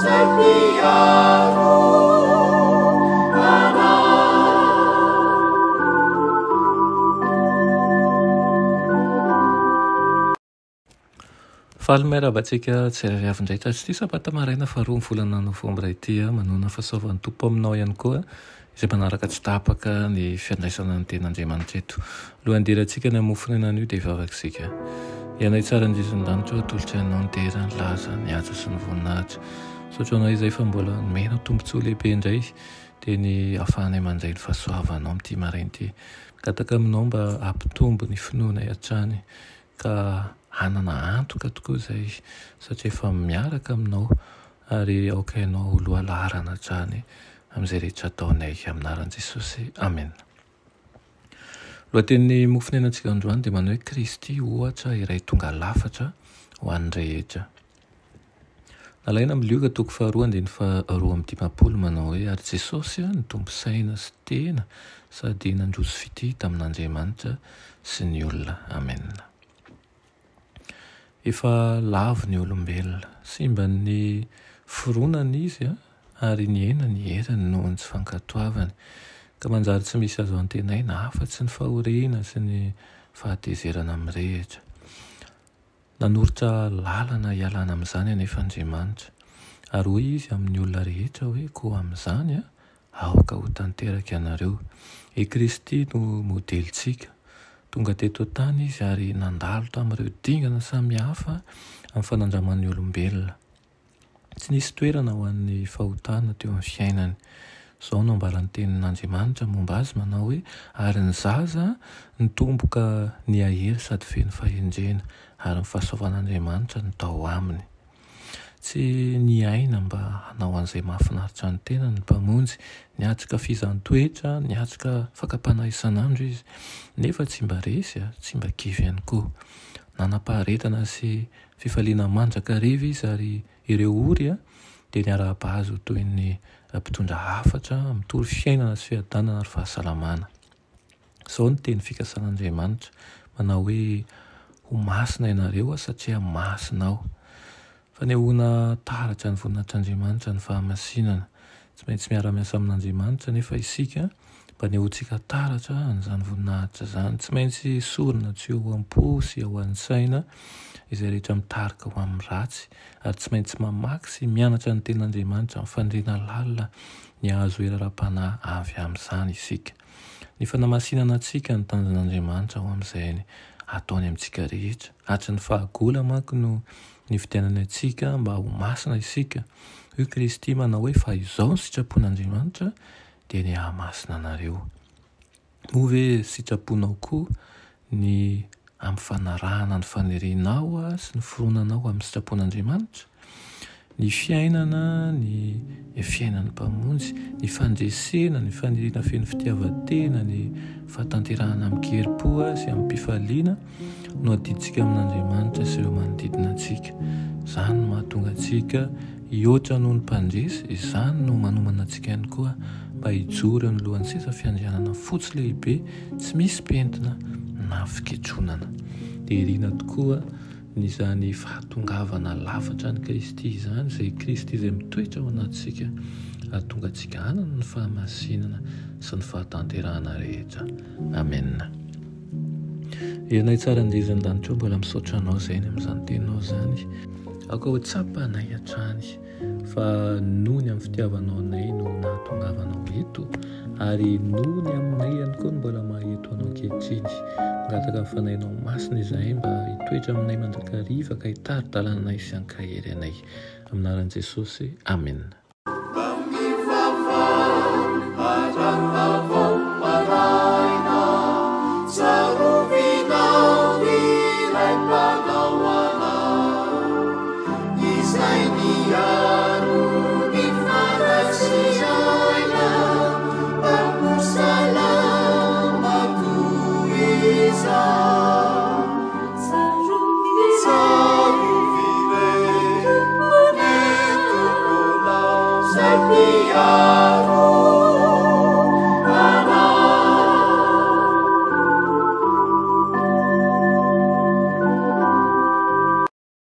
izay mpiaro anay. Faly miarahaba antsika tsirairay avy indray tratry ity sabata maraina faharoa ny volana novambra ity. Manohana fahasoavan'ny Tompo aminao ihany koa izay manaraka tsy tapaka ny fiandraisana ny tenin'Andriamanitra eto. Alohan'ny hidirantsika ny hamoa fonenana anio dia hivavaka isika. Ianay tsara indrindra ny lanitra ô, atolotra Anao ny dera, ny laza, ny haja sy ny voninahitra. Misaotra Anao izay fa mbola nomenao tombontsoa lehibe indray dia ny ahafahanay mandray ny fahasoavanao amin'ity maraina ity. Mangataka aminao mba hampitombo ny finoanay hatrany ka hanana antoka tokoa izay satria efa miaraka aminao ary aoka Ianao ho lohalaharana hatrany amin'izay rehetra ataonay. Amin'ny anaran'i Jesosy. Amena. Lohatenin'ny mofon'ainantsika androany dia manao hoe Kristy ohatra iray tonga lafatra ho an'ny rehetra. Nalaina amin'ny Lioka toko faharoa andininy faharoa amby dimampolo manao hoe ary Jesosy nitombo saina sy tena sady nandroso fitia tamin'Andriamanitra sy ny olona. Amena. Efa lavo ny olombelona. Simba ny fironany izy ary nihena ny heriny noho ny tsy fankatoavany, ka manjary tsy misy azo antenaina afa-tsy ny fahoriana sy ny fahatezerana mirehitra. Nanoritra lalana hialana amin'izany anefa Andriamanitra, ary hoy Izy amin'ny olona rehetra hoe, Koa amin'izany, Aoka ho tanteraka ianareo. I Kristy no modelintsika. Tonga teto an-tany Izy ary nandalo tamin'ireo dingana samihafa amin'ny fanandraman'ny olombelona. Tsy nisy toerana ho an'ny fahotana teo amin'ny fiainany. Izao no ambaran'ny Tenin'Andriamanitra momba Azy manao hoe, Ary ny zaza nitombo ka nihahery sady feno fahendrena, ary ny fahasoavan'Andriamanitra no tao aminy. Tsy niaina mba hanao an'izay mahafinaritra ny tenany ny Mpamonjy. Niatrika fizahàn-toetra, niatrika fakam-panahy isan'andro izy. Nefa tsy mba resy, tsy mba kivy ihany koa. Nanam-paharetana sy fifaliana mandrakariva izy ary ireo ory dia niarahaba azy ho toy ny mpitondra hafatra mitory fiainana sy fiadanana ary fahasalamana. Izao no teny fikasan'Andriamanitra, manao hoe, Ho masina ianareo satria masina Aho. Fanehoana taratra ny voninahitr'Andriamanitra ny fahamasinana. Tsy maintsy miara-miasa amin'Andriamanitra anefa isika mba hanehoantsika taratra an'izany voninahitra izany. Tsy maintsy esorina tsy eo am-po sy ao an-tsaina izay rehetra mitarika ho amin'ny ratsy, ary tsy maintsy mamaky sy mianatra ny Tenin'Andriamanitra amin'ny faniriana lalina ny hahazo hery ara-panahy avy amin'izany isika. Ny fanamasinana antsika ny tanjon'Andriamanitra ho amin'izay ataony amintsika rehetra. Hatry ny fahagola manko no nifidianany antsika mba ho masina isika. Hoy Kristy manao hoe fa izao ny sitrapon'Andriamanitra dia ny hahamasina anareo. Moa ve sitraponao koa ny amin'ny fanarahana ny fanirianao sy ny fironanao amin'ny sitrapon'Andriamanitra? Ny fiainana, ny fiainan'ny Mpamonjy, ny fandresena, ny faniriana feno fitiavan-tena, ny fahatanterahana amin-kerim-po sy amim-pifaliana no adidintsika amin'Andriamanitra sy ireo manodidina antsika. Izany no mahatonga antsika hihoatra noho ny mpandresy, izany no manomana antsika ihany koa mba hijoro eo anoloan'ny seza fiandrianana fotsy lehibe Tsy misy pentina na fiketronana. Dia irina tokoa ny izany fahatongavana lafatra an'i Kristy izany, izay Kristy izay mitoetra ao anatintsika, hahatonga antsika hanana ny fahamasinana sy ny fahatanterahana rehetra. Amena. Ianay tsara indrindra an-danitra mbola misaotra anao izay ny amin'izany teninao izany. Aoka ho tsapanay hatrany. Fa noho ny amin'ny fitiavanao anay no nahatongavanao eto, ary noho ny aminay ihany koa no mbola maha eto anao ankehitriny. Mangataka ny Fanahinao Masina izahay mba hitoetra aminay mandrakariva ka hitari-dalana anay sy hankahery anay. Amin'ny anaran'i Jesosy, amena. Izay miaro ny fanahy sy aina, Mpampo salama toy izao. Tsarovy re ny Tomponao, Izay mpiaro.